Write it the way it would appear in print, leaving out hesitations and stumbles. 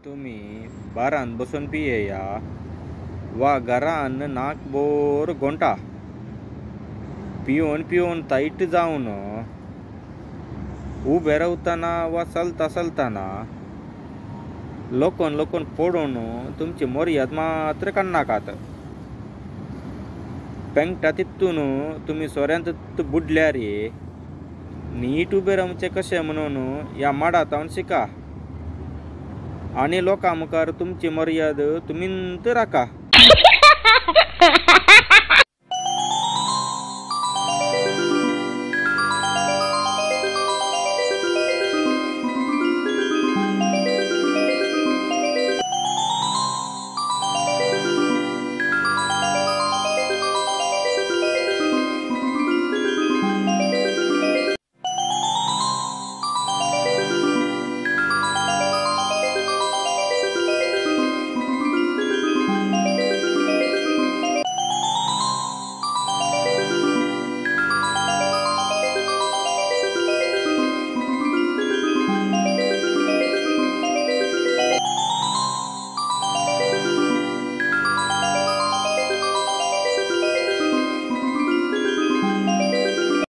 तुमी बारान बसून पियेया वा घरान नाक बोर गोंटा पिवन पिवन तायट जावन उबे रावतना वा चलता चलतना लोकोन लोकोन पडून तुमची मर्याद मात्र काडनाकात. पेंगटा तितून तुमी सोऱ्यांत बुडल्यार नीट उबे रावचें कशें म्हणून ह्या माडा तावन शिका आनी लोकां मुखार तुमची मर्याद तुमीच राखा.